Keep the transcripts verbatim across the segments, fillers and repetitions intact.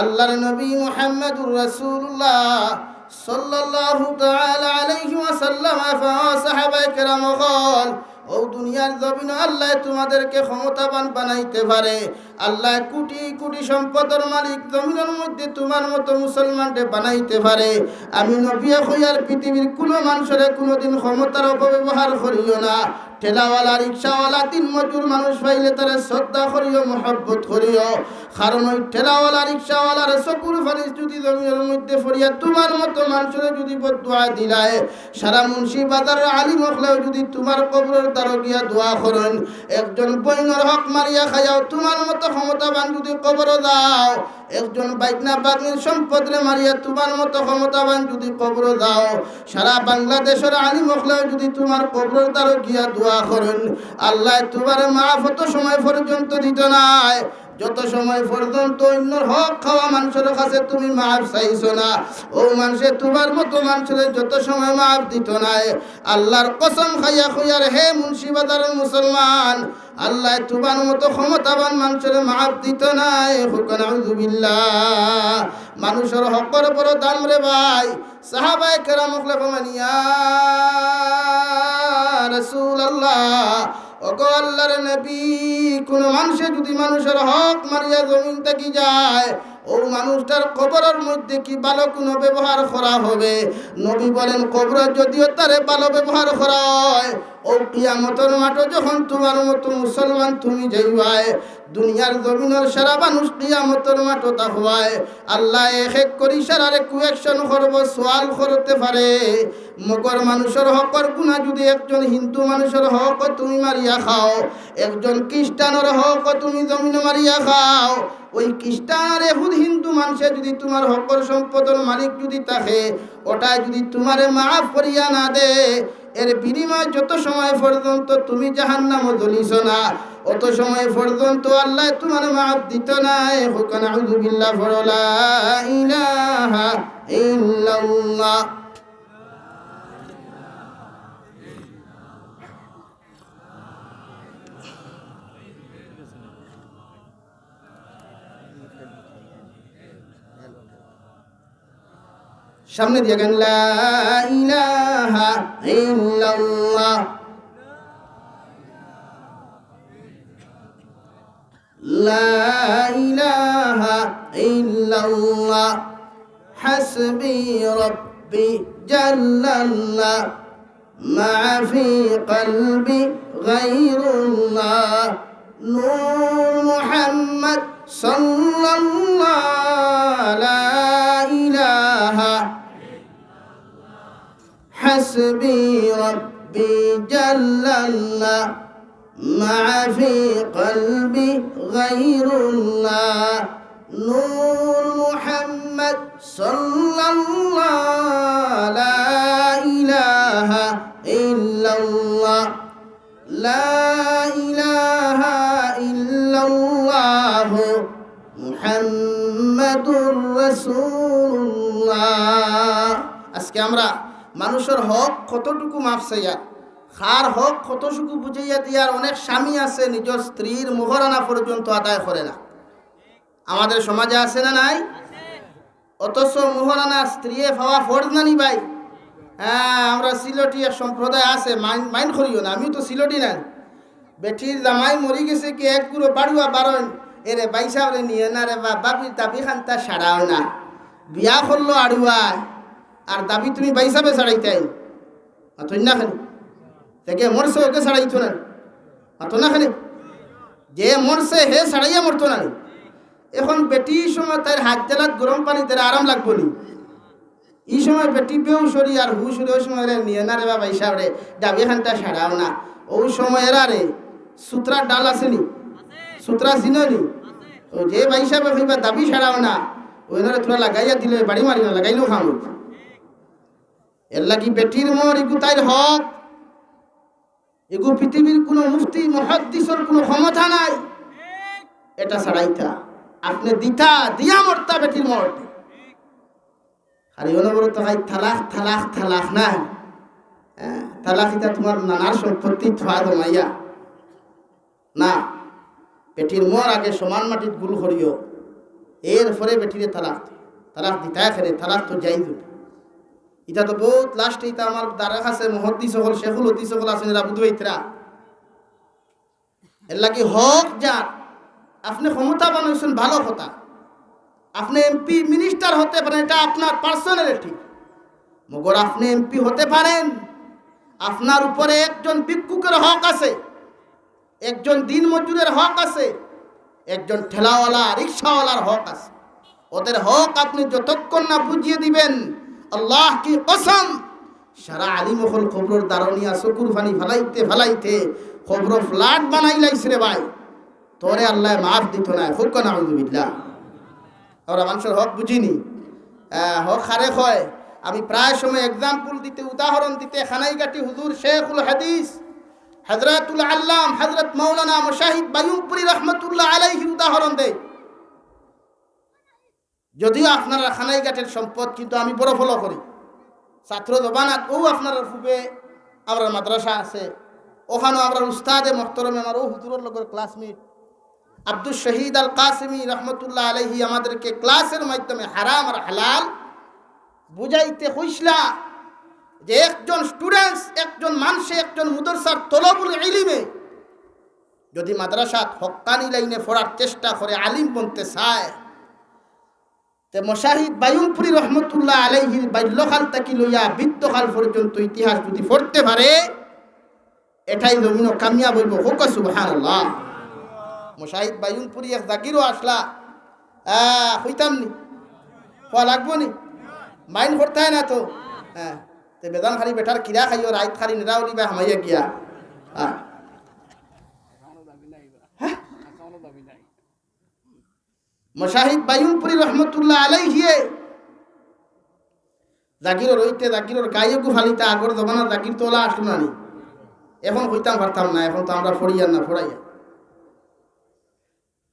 আল্লাহর নবী মুহাম্মাদুর রাসূলুল্লাহ সাল্লাল্লাহু তাআলা আলাইহি ওয়াসাল্লাম, সাহাবায়ে কেরাম অকল, অউ দুনিয়ার জমিনো আল্লায় তুমাদেরকে ক্ষমতাবান বানাইতে পারে। আল্লায় কুটি কুটি সম্পদর মালিক জমিনর মধ্যে তুমার মতো মুসলমানরে বানাইতে পারে। আমি নবীয়ে কইয়ার পৃথিবীর কুনু মানষরে কুনুদিন ক্ষমতার অপব্যবহার করিও না। ঠেলাওয়ালা, রিক্সাওয়ালা, দিনমজুর মানুষ পাইলে তারে শ্রদ্ধা করিও, মহব্বত করিও। কারণ অউ ঠেলাওয়ালা, রিক্সাওয়ালার চকুর পানি যুদি জমিনর মধ্যে পড়িয়া তুমার মতো মানষরে যুদি বদদোয়া দিলায়, সারা মুন্সিবাজারর আলিম অকলেও যুদি তুমার কবরর দ্বারো গিয়া দোয়া করইন, একজন বইনর হক মারিয়া খাইয়াও তুমার মতো ক্ষমতাবান যুদি কবরো যাও, একজন বাইগনা বাগনির সম্পদরে মারিয়া তুমার মতো ক্ষমতাবান যুদি কবরো যাও, সারা বাংলাদেশর আলিম অকলেও যুদি তুমার কবরর দ্বারো গিয়া দোয়া করইন, আল্লায় তুমারে মাফ অত সময় পর্যন্ত দিতো নায়, যত সময় পর্যন্ত অইন্যর হক খাওয়া মানষর কাছে তুমি মাফ চাইছো না। অউ মানষে তুমার মতো মানষরে যত সময় মাফ দিতো নায়। আল্লাহর কসম খাইয়া কইয়ার, হে মুন্সিবাজারর মুসলমান, আল্লায় তুমার মতো ক্ষমতাবান মানষরে মাফ দিতো নায়। কউক্কা নাউজুবিল্লাহ। মানষর হকর বড় দাম রে ভাই। সাহাবায়ে কেরাম অকলে ফরমাইন, ইয়া রাসূলুল্লাহ, ওগো আল্লাহর নবী, কুনু মানষে যুদি মানষর হক মারিয়া জমিন থাকি যায়, অউ মানুষটার কবরর মধ্যে কি ভালো কুনু ব্যবহার করা হবে? নবী বলেন, কবরো যুদিও তারে ভালো ব্যবহার করা অয়, অউ কিয়ামতর মাঠো যখন তুমার মতো মুসলমান তুমি যাইবায়, দুনিয়ার জমিনর সারা মানুষ কিয়ামতর মাঠো থাকবায়, আল্লায় এক এক করি সারারে question করবো, সওয়াল করতে পারে। মগর মানষর হকর গুনা যুদি একজন হিন্দু মানষর হকো তুমি মারিয়া খাও, একজন খ্রিস্টানর হকো তুমি জমিনো মারিয়া খাও, অউ খ্রিস্টান আর এহুদ হিন্দু মানষে যুদি তুমার হকর সম্পদর মালিক যুদি থাকে, অটায় যুদি তুমারে মাফ করিয়া না দে, এর বিনিময়ে যত সময় পর্যন্ত তুমি জাহান্নামো জ্বলিছো না, অত সময় পর্যন্ত আল্লায় তুমারে মাফ দিতো নায়। কউক্কা নাউজুবিল্লাহ, পড়ো লা ইলাহা ইল্লাল্লাহ। সামনে দিয়া গান, লা ইলাহা ইল্লাল্লাহ, লা ইলাহা ইল্লাল্লাহ, হাসবি রব্বি জাল্লাল্লাহ। ما في قلبي غير الله، نور محمد صلى الله، لا إله، حسبي ربي جل الله، ما في قلبي غير الله، نور محمد صلى الله، لا إله إلا الله، لا إله إلا الله، محمد رسول الله। আজকে আমরা মানুষর হক কতটুকু মাফ চাইয়ার, কার হক কতটুকু বুঝাইয়া দিয়ার, অনেক স্বামী আছে নিজর স্ত্রীর মোহরানা পর্যন্ত আদায় করে না। আমাদের সমাজে আছে না নাই? অথচ মোহরানা স্ত্রীয়ে পাওয়া ফরজ না নি ভাই? হ্যাঁ, আমরা সিলটি এক সম্প্রদায় আছে, মাইন, মাইন করিও না, আমিও তো সিলটি না। বেটির জামাই মরি গেছে কি এক গুরু বাড়ুয়া বারইন, এরে ভাইসাবরে নিও না রে বা, বাবির দাবি খান্তা সারাও না। বিয়া করলো আড়ুয়ায়, আর দাবি তুমি ভাইসাবে সারাইতায়। মাতইন না কেনে? তে যে মরছে অগে সারাইতো না নি? মাতো না কেনে? যে মরছে হে সারাইয়া মরতো না নি? এখন বেটি ই সময় তাইর হাত জালাত গরম পানি দিলে আরাম লাগবো নি? ই সময় বেটি বেহুশ অরি আর হুশ অরি, অউ সময় এরে নিও না রে বা ভাইসাবরে, দাবি খান্তা সারাও না। অউ সময় এরারে সুতরা ডাল আছে নি? সুতরা চিনো নি? অউ যে ভাইসাবে কইবা দাবি সারাও না, অউ এরারে থুড়া লাগাইয়া দিলে, বাড়ি মারি না লাগাইলেও কাম অইবো। এরলাগি বেটির মোহর ইগু তাইর হক, ইগু পৃথিবীর কুনু মুফতি মুহাদ্দিসর কুনু ক্ষমতা নাই ইটা সারাইতা। আপনে দিতা, দিয়া মরতা বেটির মোহর। আর অনবরত খালি তালাক, তালাক, তালাক না। হ্যাঁ, তালাক ইতা তুমার নানার সম্পত্তি থুয়া জমাইয়া। না, বেটির মোহর আগে সমান মাটিত গুল করিও। এরপরে বেটিরে তালাক দেয়। তালাক দিতা এখানে, তালাক তো জায়েজ। ইটা তো বউত লাস্টে, ইটা আমার দ্বারা কাছে মুহাদ্দিস অকল, শেখুল হাদিস অকল আছইন, এরা বুঝবা ইতরা। এর লাগি হক যার, আপনে ক্ষমতাবান অইছইন, ভালো কথা। আপনে এমপি, মিনিস্টার হতে পারেন, এটা আপনার পার্সোনালিটি। মগর আপনে এমপি হতে পারেন, আপনার উপরে একজন ভিক্ষুকের হক আছে, একজন দিনমজুরের হক আছে, একজন ঠেলাওয়ালা, রিক্সাওয়ালার হক আছে। ওদের হক আপনে যতক্ষণ না বুঝিয়ে দিবেন, আল্লাহ কি কসম, সারা আলিম অকল কবরর দারো নিয়া চকুর পানি ফালাইতে ফালাইতে কবরো ফ্ল্যাট বানাইলাইছে রে ভাই, তোরে আল্লায় মাফ দিতো নায়। কউক্কা নাউজুবিল্লাহ। আমরা মানষর হক বুঝিনি, আহ, হক কারে কয়। আমি প্রায় সময় এক্সাম্পল দিতে, উদাহরণ দিতে, কানাইঘাটি হুজুর শেখুল হাদিস হযরতুল আল্লাম হযরত মাওলানা মুজাহিদ বায়ুমপুরী রহমতুল্লাহ আলাইহির উদাহরণ দেই। যদিও আপনারার কানাইঘাটের সম্পদ, কিন্তু আমি বড় ফলো করি। ছাত্র জমানাত অউ আপনারার পূবে আমরার মাদ্রাসা আছে, ওখানো আমরার উস্তাদে মোহতরমে আমার অউ হুজুরর লগর ক্লাসমেট আব্দুস শহীদ আল কাসিমি রহমতুল্লাহ আলাইহি আমাদেরকে ক্লাসের মাধ্যমে হারাম আর হালাল বুঝাইতে কইছলা যে একজন স্টুডেন্টস, একজন মানষে, একজন মুদরসার তলবুল ইলিমে যদি মাদ্রাসাত হক্কানি লাইনে পড়ার চেষ্টা করে, আলিম বনতে চায়, তে মুজাহিদ বায়ুমপুরী রহমতুল্লাহ আলাইহির বাল্যকাল থাকি লইয়া বৃদ্ধকাল পর্যন্ত ইতিহাস যদি পড়তে পারে, এটাই জমিনো কামিয়াব অইবো। কউক্কা সুবহানাল্লাহ। মুজাহিদ বায়ুমপুরী এক জাগিরো আছলা, আহ, কইতাম নি? কওয়া লাগবো নি? মাইন্ড করতায় না তো? হ্যাঁ। তে বেজান খালি বেটার কিরা খাইও, রাইত খালি নেরা অলি বা হামাইয়া গিয়া। হ্যাঁ। হ্যাঁ? মুজাহিদ বায়ুমপুরী রহমতুল্লাহ আলাইহিয়ে জাগিরো রইতে, জাগিরোর গাইগু ফালিতা, আগর জমানার জাগির তো অলা আছলো না নি। এখন কইতাম পারতাম না, এখন তো আমরা পড়িয়ার না, পড়াইয়ার।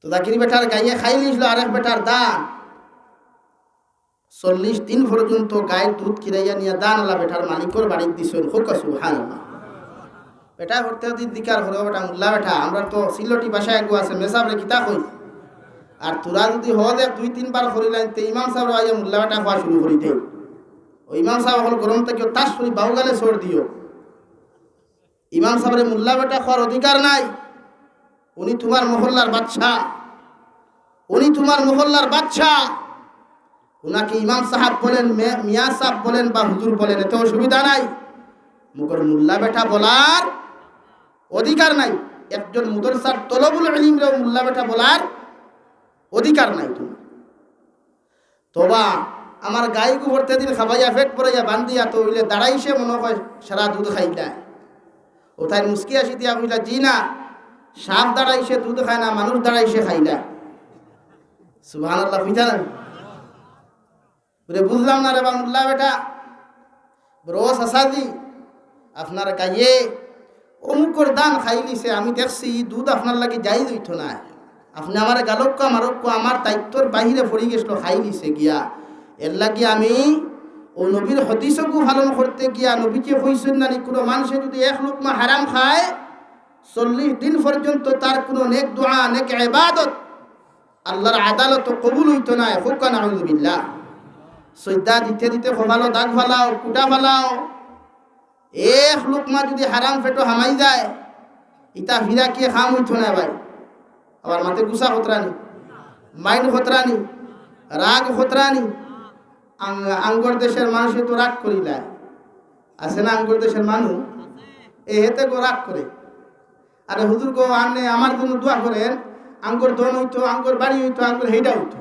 তো জাগির বেটার গাইয়ে খাইলিছলো আরেক বেটার ধান। চল্লিশ দিন পর্যন্ত গাইর দুধ খিরাইয়া নিয়া ধান আলা বেটার মালিকর বাড়িত দিছইন। কউক্কা সুবহানাল্লাহ। বেটা করতে যদি জিকার করে, "বেটা মুল্লা বেটা, আমরার তো সিলটি ভাষা এগু আছে, মেসাবরে কিতা কই? আর তোরা যদি হজ এক দুই তিনবার করিলাইন, তে ইমাম সাবরে আইয়া মুল্লা বেটা কওয়া শুরু করি দেই।" অউ ইমাম সাব অকল গরম থাকিও, তাস করি বাউগালে চড় দিও। ইমাম সাবরে মুল্লা বেটা কওয়ার অধিকার নাই। উনি তুমার মহল্লার বাদশা, উনি তুমার মহল্লার বাদশা। উনাকে ইমাম সাব বলেন, মে-, মিয়া সাব বলেন বা হুজুর বলেন, এতে অসুবিধা নাই। মগর মুল্লা বেটা বলার অধিকার নাই। একজন মুদরসার তলবুল ইলিমরেও মুল্লা বেটা বলার অধিকার নাই তুমার। তোবা, আমার গাইগু পরতেদিন খাবাইয়া, পেট ভরাইয়া বান্ধিয়া তো অইলে দাঁড়াইছে মনো কয় সারা দুধ খাইলায়। অউ তাইন মুস্কি হাসি দিয়া কইলা, "জি না, সাপ দাঁড়াইছে দুধ খায় না, মানুষ দাঁড়াইছে খাইলায়।" সুবহানাল্লাহ, কইতা না? বলে, "বুঝলাম না রে বা মুল্লা বেটা, বড় চাচাজি, আপনার গাইয়ে অমুকর ধান খাইলিছে, আমি দেখছি ই দুধ আপনার লাগি জায়েজ অইতো নায়। আপনে আমারে গালউক্কা মারউক্কা, আমার দায়িত্বর বাহিরে পড়ি গেছলো, খাইলিছে গিয়া। এর লাগি আমি অউ নবীর হাদিসগু পালন করতে গিয়া, নবীজিয়ে কইছইন না নি, কুনু মানষে যদি এক লুকমা হারাম খায়, চল্লিশ দিন পর্যন্ত তার কুনু নেক দোয়া, নেক ইবাদত আল্লার আদালতো কবুল অইতো নায়।" কউক্কা নাউজুবিল্লাহ। সইজদা দিতে দিতে কপালো দাগ ফালাও, কুটা ফালাও। এক লুকমা যদি হারাম পেটো হামাই যায়, ইতা ফিরাকিয়ে কাম অইতো নায় ভাই। আবার মাতে গুসা খতরানি, মাইন্ড খতরানি, রাগ খতরানি। আং-, আঙ্গর দেশর মানষে তো রাগ করিলায়, আছে না আঙ্গর দেশর মানুষ? এ হেতে গো রাগ করে। আরে হুজুর গো, আনে আমার জন্য দোয়া করেন, আঙ্গর ধন অইতো, আঙ্গর বাড়ি অইতো, আঙ্গর হেইডা অইতো।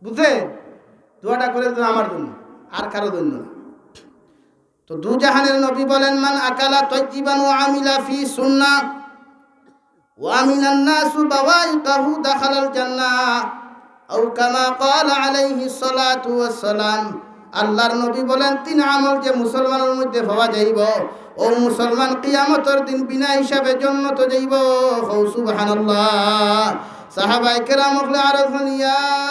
বুঝছেন? দোয়াটা করেন তো আমার জন্য, আর কারো জন্য না। তো দুজাহানের নবী বলেন, "মান আকালা তাইয়িবান ওয়া আমিলা ফি সুন্নাহ ওয়া আমিনান নাসু বাওয়াইকাহু দাখালাল জান্নাহ।" আও কামা ক্বালা আলাইহিস সালাতু ওয়াস সালাম। আল্লার নবী বলেন, তিন আমল যে মুসলমানর মধ্যে পাওয়া যাইবো, অউ মুসলমান কিয়ামতর দিন বিনা হিসাবে জন্নতো যাইবো। কও সুবহানাল্লাহ। সাহাবায়ে কেরাম অকলে আরো কইন, "ইয়া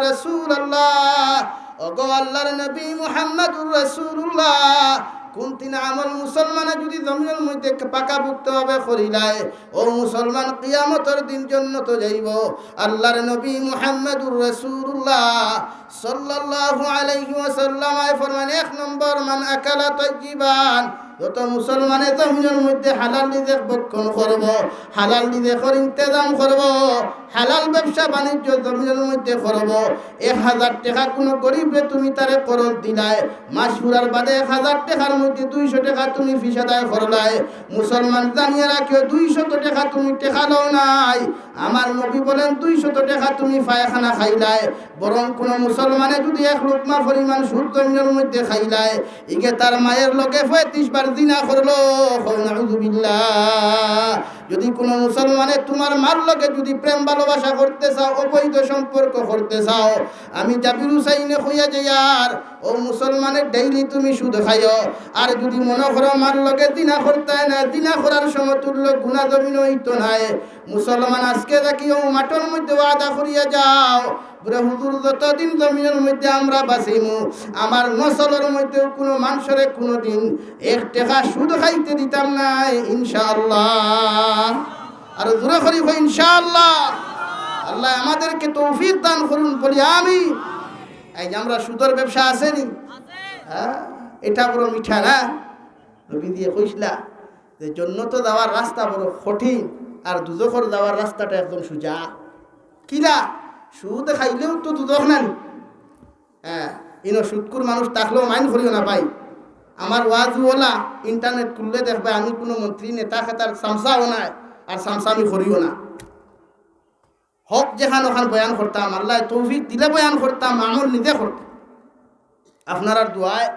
রাসূলুল্লাহ, ওগো আল্লার নবী মুহাম্মাদুর রাসূলুল্লাহ, কুন তিন আমল মুসলমানে যুদি জমিনর মধ্যে পাকাপোক্তভাবে করিলায়, অউ মুসলমান কিয়ামতর দিন জন্নতো যাইবো। আল্লাহর নবী মুহাম্মাদুর রাসূলুল্লাহ সাল্লাল্লাহু আলাইহি ওয়াসাল্লাম আয় ফরমান, এক নম্বর, মান আকালা তাইয়িবান, যত মুসলমানে জমিনর মধ্যে হালাল রিজিক ভক্ষণ করবো, হালাল রিজিকর ইন্তেজাম করবো, হালাল ব্যবসা বাণিজ্য জমিনর মধ্যে করবো, এক হাজার টেকা কুনু গরিবরে তুমি তারে করজ দিলায়, মাস ফুরার বাদে এক হাজার টেকার মধ্যে দুইশো টেকা তুমি ফিস আদায় করলায়, মুসলমান জানিয়া রাখিও, দুইশত টেকা তুমি টেকা লও নাই। আমার নবী বলেন, দুইশত টেকা তুমি পায়খানা খাইলায়, বরং কুনু মুসলমানে যুদি এক লুকমা পরিমাণ সুদ জমিনর মধ্যে খাইলায়, ইগে তার মায়ের লগে পঁয়ত্রিশ বার জিনা করলো। কও নাউজুবিল্লাহ। যুদি কুনু মুসলমানে তুমার মার লগে যুদি প্রেম ভালোবাসা করতে চাও, অবৈধ সম্পর্ক করতে চাও, আমি জাবির হুসাইনে কইয়া যাইয়ার, অউ মুসলমানে ডেইলি তুমি সুদ খাইও। আর যুদি মনো করো মার লগে জিনা করতায় না, জিনা করার সমতুল্য গুনা জমিনো অইতো নায়, মুসলমান আজকে থাকি অউ মাঠর মধ্যে ওয়াদা করিয়া যাও, বুলে, হুজুর, যতদিন জমিনর মধ্যে আমরা বাঁচিমু, আমার নসলর মধ্যেও কুনু মানষরে কুনুদিন এক টেকা সুদ খাইতে দিতাম নায়, ইনশাআল্লাহ। আর জোরে করি কই, ইনশাআল্লাহ। আল্লাহ আমাদেরকে তৌফিক দান করুন, বলি আমিন। এই যে আমরা সুদর ব্যবসা আছে নি, হ্যাঁ, এটা বড় মিঠা না? নবী দিয়ে কইসলা যে জন্নতো যাওয়ার রাস্তা বড় কঠিন, আর দুজখর যাওয়ার রাস্তাটা একদম সুজা। কিলা? সুদ খাইলেও তো দুজখ নানি। হ্যাঁ, ইনো সুদখুর মানুষ থাকলেও mind করিও না ভাই। আমার ওয়াজ ওলা internet খুললে দেখবায়, আমি কুনু মন্ত্রী নেতা খেতার চামচাও নায়, আর চামচামি করিও না। হক যেখান ওখান বয়ান করতাম, আল্লায় তৌফিক দিলে বয়ান করতাম, আমল নিজে করতাম। আপনারার দোয়ায়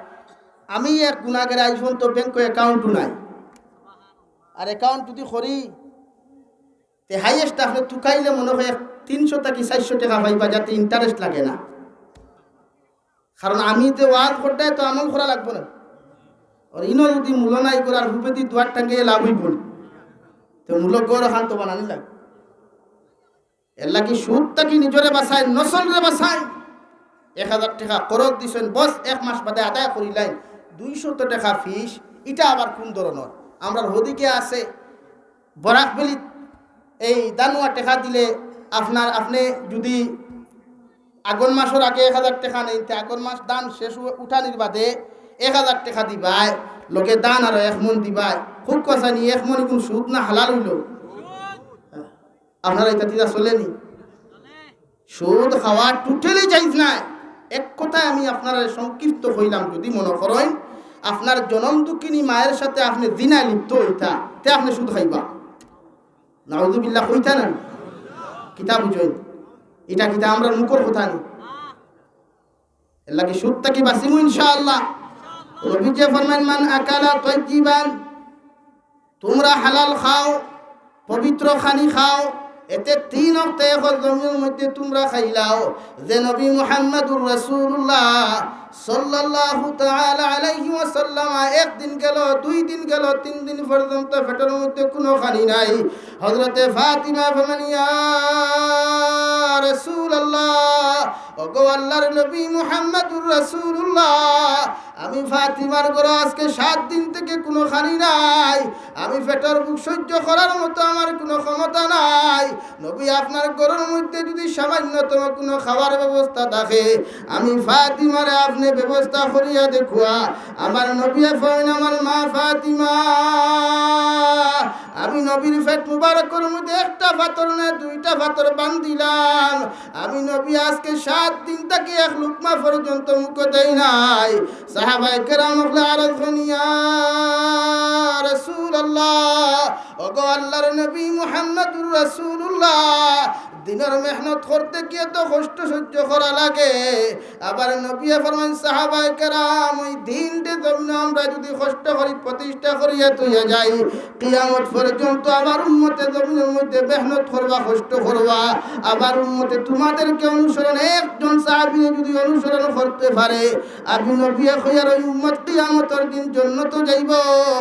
আমি এক গুনাগারে, আইজ পর্যন্ত ব্যাংকো account-ও নাই। আর account যুদি করি, তে highest আপনে তুকাইলে মনো কয় এক তিনশো থাকি চাইরশো টেকা পাইবা, যাতে interest লাগে না। কারণ আমি যে ওয়াজ করতায় তো আমল করা লাগবো না। আর ইনো যুদি মূলো নাই করার হুপেদি দুয়ার টাঙ্গাইয়া লাভ অইবো না। তো মূলো ঘর ওখান তো বানানি লাগবো। এরলাগি সুদ থাকি নিজরে বাঁচাইন, নসলরে বাঁচাইন। এক হাজার টেকা করজ দিছইন, বস এক মাস বাদে আদায় করিলাইন। দুইশত টেকা ফিস, ইটা আবার কুন ধরনর? আমরার হদিকে আছে, বরাক ভ্যালিত এই দানুয়া টেকা দিলে আপনার, আপনে যুদি আগন মাসর আগে এক হাজার টেকা নেইন, তে আগন মাস ধান শেষ উ-, উঠানির বাদে এক হাজার টেকা দিবায়, লগে ধান আরো এক মন দিবায়। খুব কথা নি, এক মন ইগুন সুদ না হালাল অইলো? আপনারা ইতা দিতা চলেনি? সুদ খাওয়া totally জায়েজ নায়। এক কথায় আমি আপনারারে সংক্ষিপ্ত কইলাম, যুদি মনো করইন আপনার জনম দুঃখিনী মায়ের সাথে আপনে জিনায় লিপ্ত অইতা, তে আপনে সুদ খাইবা। নাউজুবিল্লাহ কইতা না? কিতা বুঝইন? ইটা কিতা আমরার মুখর কথা নি? এরলাগি সুদ থাকি বাঁচিমু ইনশাআল্লাহ। নবীজি ফরমাইন, "মান আকালা তাইয়িবান", তুমরা হালাল খাও, পবিত্র খানি খাও, এতে তিন অক্ত এক জমিনর মধ্যে তুমরা খাইলাও। যে নবী মুহাম্মাদুর রাসূলুল্লাহ সাল্লাল্লাহু তাআলা আলাইহি ওয়াসাল্লাম একদিন গেল, দুই দিন গেল, তিন দিন পর্যন্ত পেটর মধ্যে কুনু খানি নাই। হযরতে ফাতিমা ফরমান, "ইয়া রাসূলুল্লাহ, ওগো আল্লাহর নবী মুহাম্মাদুর রাসূলুল্লাহ, আমি ফাতিমার ঘরো আজকে সাত দিন থাকি কুনু খানি নাই, আমি পেটর ভুক সহ্য করার মতো আমার কুনু ক্ষমতা নাই। নবী, আপনার ঘরর মধ্যে যুদি সামান্যতম কুনু খাওয়ার ব্যবস্থা থাকে, আমি ফাতিমারে আপনে ব্যবস্থা করিয়া দেখুয়া।" আমার নবীয়ে ফরমাইন, "আমার মা ফাতিমা, আমি নবীর পেট মুবারকর মধ্যে একটা পাথর না দুইটা পাথর বান্ধিলাম। আমি নবী আজকে সাত দিন থাকি এক লুকমা পর্যন্ত মুখো দেই নাই।" সাহাবায়ে কেরাম অকলে আরজ করইন, "ইয়া রাসূলুল্লাহ, ওগো আল্লাহর নবী মুহাম্মাদুর রাসূলুল্লাহ, দিনর মেহনত করতে গিয়া তো কষ্ট সহ্য করা লাগে।" আবার নবীয়ে ফরমাইন, "সাহাবায়ে কেরাম, ওই দিনটে জমিনো আমরা যুদি কষ্ট করি, প্রতিষ্ঠা করিয়া থইয়া যাই, কিয়ামত পর্যন্ত আমার উম্মতে জমিনর মধ্যে মেহনত করবা, কষ্ট করবা, আমার উম্মতে তোমাদেরকে অনুসরণ, একজন সাহাবীয়ে যুদি অনুসরণ করতে পারে, আমি নবীয়ে কইয়ার ওই উম্মত কিয়ামতর দিন জন্নতো যাইবো।"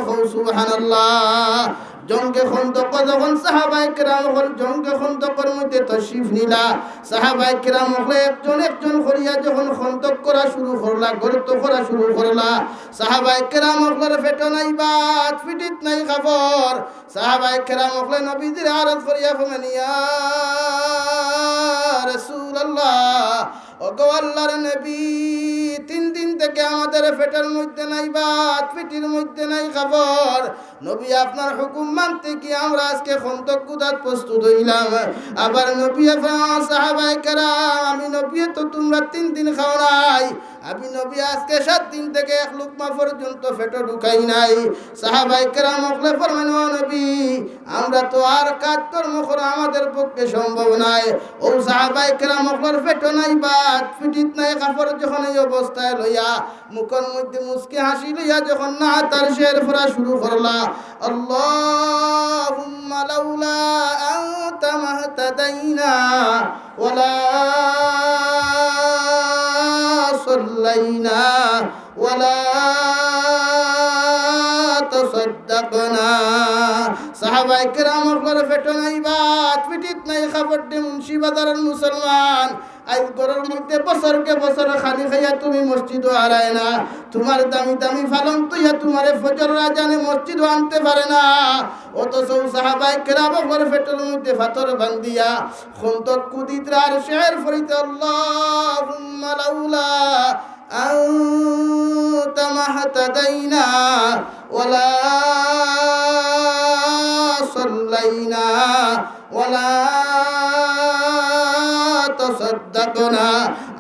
কও সুবহানাল্লাহ। জঙ্গে খন্দক যখন সাহাবায়ে কেরাম অকল জঙ্গে খন্দকর মধ্যে তশরিফ নিলা, সাহাবায়ে কেরাম অকলে একজন একজন করিয়া যখন খন্দক করা শুরু করলা, গর্ত করা শুরু করলা, সাহাবায়ে কেরাম অকলর পেটো নাই ভাত, পিঠিত নাই কাপড়। সাহাবায়ে কেরাম অকলে নবীজিরে আরজ করিয়া কইন, ইয়া রাসূলুল্লাহ, ওগো আল্লাহর নবী, তিন দিন থেকে আমাদের পেটের মধ্যে নাই ভাত, পিঠির মধ্যে নাই কাপড়। নবী, আপনার হুকুম মানতে কি আমরা আজকে খন্দক কুদাত প্রস্তুত অইলাম। আবার নবী ফরমাইন, সাহাবায়ে কেরাম, আমি নবী তো তুমরা তিন দিন খাও নাই, আমি নবী আজকে সাত দিন থেকে এক লুকমা পর্যন্ত পেটো ঢুকাই নাই। সাহাবায়ে কেরাম অকলে ফরমাইন, ও নবী, আমরা তো আর কাজ কর্ম করা আমাদের পক্ষে সম্ভব নায়। অউ সাহাবায়ে কেরাম অকলর পেটো নাই ভাত, পিঠিত নাই কাপড়, যখন এই অবস্থায় লইয়া, মুখর মধ্যে মুচকি হাসি লইয়া যখন নাত আর শের পড়া শুরু করলা, আল্লাহুম্মা লাউলা আনতা মাহতাদাইনা ওয়ালা সাল্লাইনা ওয়ালা তাসাদ্দাকনা। সাহাবায়ে কেরাম অকলর পেটো নাই ভাত, পিঠিত নাই কাপড় দি মুন্সিবাজারর মুসলমান। আইজ ঘরর মধ্যে বছরকে বছর খালি খাইয়া তুমি মসজিদো আরায় না, তুমার দামি দামি পালং থইয়া তুমারে ফজরর আজানে মসজিদো আনতে পারে না। অথচ সাহাবায়ে কেরাম অকলর পেটর মধ্যে পাথর বান্ধিয়া খন্দক কুদিত্রা আর শের পড়িত্রা, আল্লাহুম্মা লাউলা আনতা মাহতাদাইনা ওয়ালা সাল্লাইনা ওয়ালা তাসাদ্দাকনা।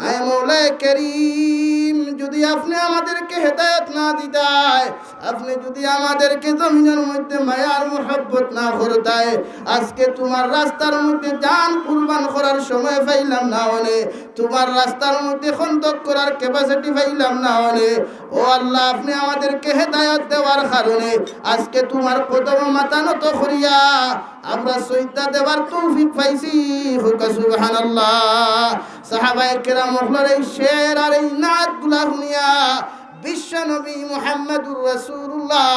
আয় মওলায়ে করিম, যদি আপনে আমাদেরকে হেদায়েত না দিতায়, আপনে যদি আমাদেরকে জমিনর মধ্যে মায়ার মহব্বত না করতায়, আজকে তুমার রাস্তার মধ্যে জান কুরবান করার সময় পাইলাম না অনে, তুমার রাস্তার মধ্যে খন্দক করার capacity পাইলাম না অনে। ও আল্লাহ, আপনে আমাদেরকে হেদায়েত দেওয়ার কারণে আজকে তুমার কদমো মাথা নত করিয়া আমরা সইজদা দেওয়ার তৌফিক পাইছি। কউক্কা সুবহানাল্লাহ। সাহাবায়ে কেরাম অকলর এই শের আর এই নাতগুলা হুনিয়া বিশ্ব নবী মুহাম্মাদুর রাসূলুল্লাহ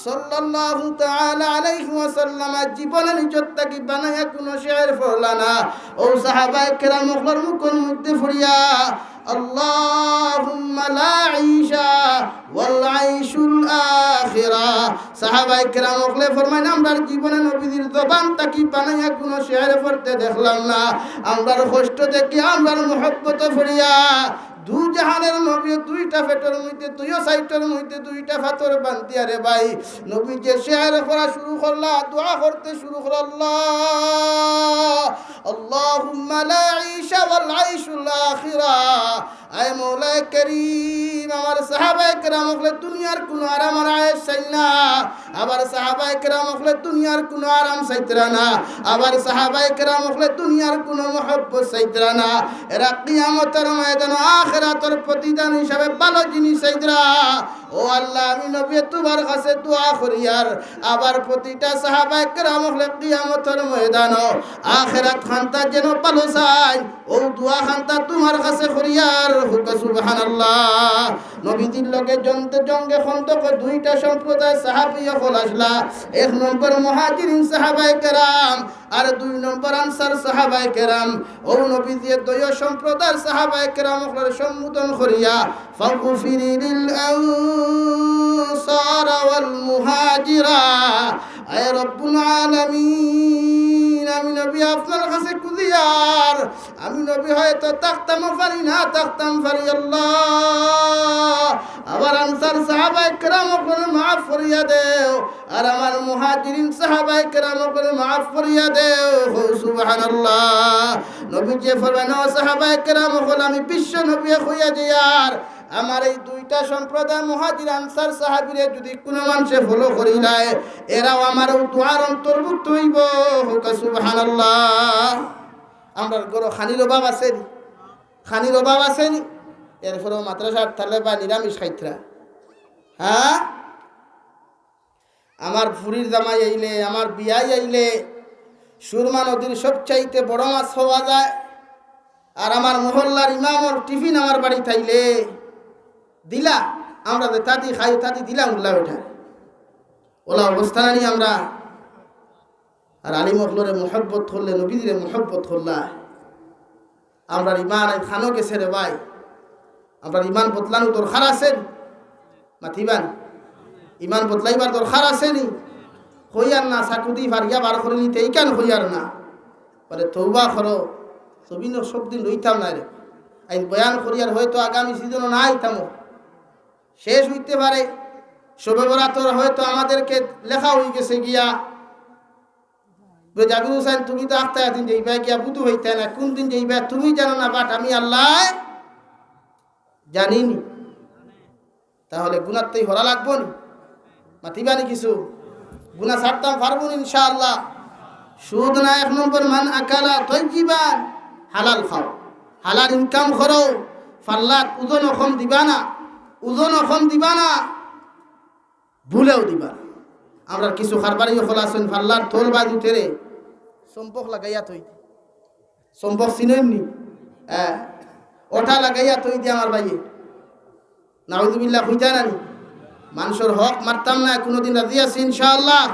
সাল্লাল্লাহু তাআলা আলাইহি ওয়াসাল্লাম জীবনে নিজর থাকি বানাইয়া কুনু শের পড়লা না। অউ সাহাবায়ে কেরাম অকলর মুখর মধ্যে পড়িয়া, আল্লাহুম্মা লা আইশা ওয়াল আইশুল আখিরা। সাহাবায়ে কেরাম অকলে ফরমাইন, আমরার জীবনে নবীজির জবান থাকি বানাইয়া কুনু শের পড়তে দেখলাম না। আমরার কষ্ট দেখি, আমরার মহব্বত পড়িয়া দুজাহানের নবী দুইটা পেটর মধ্যে, দুইও সাইডর মধ্যে দুইটা পাথর বান্ধিয়া রে ভাই, নবী যে শের পড়া শুরু করলা, দোয়া করতে শুরু করলা, আল্লাহ, আল্লাহুম্মা লা আইশা ওয়াল আইশুল আখিরা। আয় মওলায়ে করিম, আমার সাহাবায়ে কেরাম অকলে দুনিয়ার কুনু আরাম আর আয়েশ চাইন না। আবার সাহাবায়ে কেরাম অকলে দুনিয়ার কুনু আরাম চাইত্রা না। আবার সাহাবায়ে কেরাম অকলে দুনিয়ার কুনু মহব্বত চাইত্রা না। এরা কিয়ামতর ময়দানো আখিরাতর প্রতিদান হিসাবে ভালো জিনিস চাইত্রা। ও আল্লাহ, আমি নবী তুমার কাছে দোয়া করিয়ার, আবার প্রতিটা সাহাবায়ে কেরাম অকলে কিয়ামতর ময়দানো আখিরাত খানতা যেন ভালো চাইন, অউ দোয়া খানতা তুমার কাছে করিয়ার। কউক্কা সুবহানাল্লাহ। নবীজির লগে জন্তে জঙ্গে খন্দকো দুইটা সম্প্রদায় সাহাবী অকল আছলা। এক নম্বর মুহাজিরিন সাহাবায়ে কেরাম, আর দুই নম্বর আনসার সাহাবায়ে কেরাম। অউ নবীজিয়ে দুইও সম্প্রদায়র সাহাবায়ে কেরাম অকলরে সম্বোধন করিয়া, ফাগফির লিল আনসার ওয়াল মুহাজিরা। আয় রব্বুল আলামিন, আমি নবী আপনার কাছে খুজিয়ার, আমি নবী হয়তো থাকতামও পারি, না থাকতাম পারি, আল্লাহ, আমার আনসার সাহাবায়ে কেরাম অকলরে মাফ করিয়া দেও, আর আমার মুহাজিরিন সাহাবায়ে কেরাম অকলরে মাফ করিয়া দেও। কও সুবহানাল্লাহ। নবীজিয়ে ফরমাইন, ও সাহাবায়ে কেরাম অকল, আমি বিশ্ব নবীয়ে কইয়া যাইয়ার, আমার এই দুইটা সম্প্রদায় মুহাজির আনসার সাহাবীরে যদি কুনু মানষে follow করিলায়, এরাও আমার অউ দোয়ার অন্তর্ভুক্ত অইবো। কউক্কা সুবহানাল্লাহ। আমরার ঘরো খানির অভাব আছে নি? খানির অভাব আছে নি? এরপরেও মাদ্রাসার তালেবা নিরামিষ খাইত্রা। হ্যাঁ? আমার ফুরির জামাই আইলে, আমার বিয়াই আইলে, সুরমা নদীর সবচাইতে বড় মাছ পাওয়া যায়। আর আমার মহল্লার ইমামর টিফিন আমার বাড়িত আইলে দিলা, আমরা যেতা দি খাই, অতা দি দিলাম উল্লা বেটা। অলা অবস্থা নানি আমরা? আর আলিম অকলরে মহব্বত করলে নবীজিরে মহব্বত করলা। আমরার ইমান আইজ খানো গেছে রে ভাই। আমরার ইমান বদলানো দরকার আছে নি? মাতিবা নি? ইমান বদলাইবার দরকার আছে নি? কইয়ার না, চাকুদি ফারিয়া বার করিলিতে ইখান কইয়ার না। বলে, "তওবা করো, জমিনো সব দিন রইতাম নায় রে।" আইজ বয়ান করিয়ার হয়তো আগামী সিজনো না আইতামও। শেষ অইতে পারে, শবে বরাতর হয়তো আমাদেরকে লেখা অইগেছে গিয়া। বলে, "জাবির হুসাইন, তুমি তো আখতা দিন যাইবা গিয়া, বুধু অইতা না, কুন দিন যাইবা তুমি জানো না, but আমি আল্লায় জানি নি।" তাহলে গুনাত্তেই হরা লাগবো নি? মাতিবা নি কিছু? গুনা ছাড়তাম পারবো নি ইনশাআল্লাহ? সুদ না এক নম্বর, মান আকালা তৈজিবান, হালাল খাও। হালাল ইনকাম করো, ফাল্লাত ওজনও কম দিবা না, ওজনও কম দিবা না, ভুলেও দিবা না। আমরার কিছু কারবারি অকল আছইন, ফাল্লার তল বাদ উঠেরে চম্পক লাগাইয়া থই। চম্পক চিনইন নি? হ্যাঁ, ওটা লাগাইয়া থই দি আমার ভাইয়ে। নাউজুবিল্লাহ, কইতা না নি? মানষর হক মারতাম না, কুনুদিন রাজি আছি ইনশাআল্লাহ।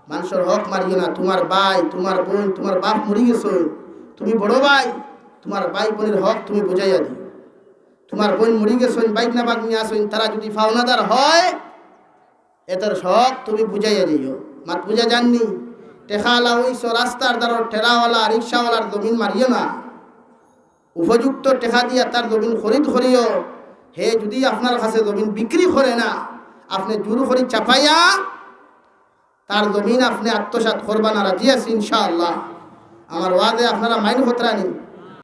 মানষর হক মারিও না। তুমার ভাই, তুমার বইন, তুমার বাপ মরি গেছইন, তুমি বড় ভাই, তুমার ভাই বইনর হক তুমি বুঝাইয়া দিও। তুমার বইন মরি গেছইন, ভাইগনা ভাগনি আছইন, তারা যুদি পাওনাদার হয়, এদের হক তুমি বুঝাইয়া দিও। মাত বুঝা যার নি? টেকাআলা অইছো, রাস্তার ধারর ঠেলাআলা, রিক্সাআলার জমিন মারিও না। উপযুক্ত টেকা দিয়া তার জমিন খরিদ করিও। হে যুদি আপনার কাছে জমিন বিক্রি করে না, আপনে জুর করি চাপাইয়া তার জমিন আপনে আত্মসাৎ করবা না, রাজি আছি ইনশাআল্লাহ। আমার ওয়াজে আপনারা mind করতরা নি?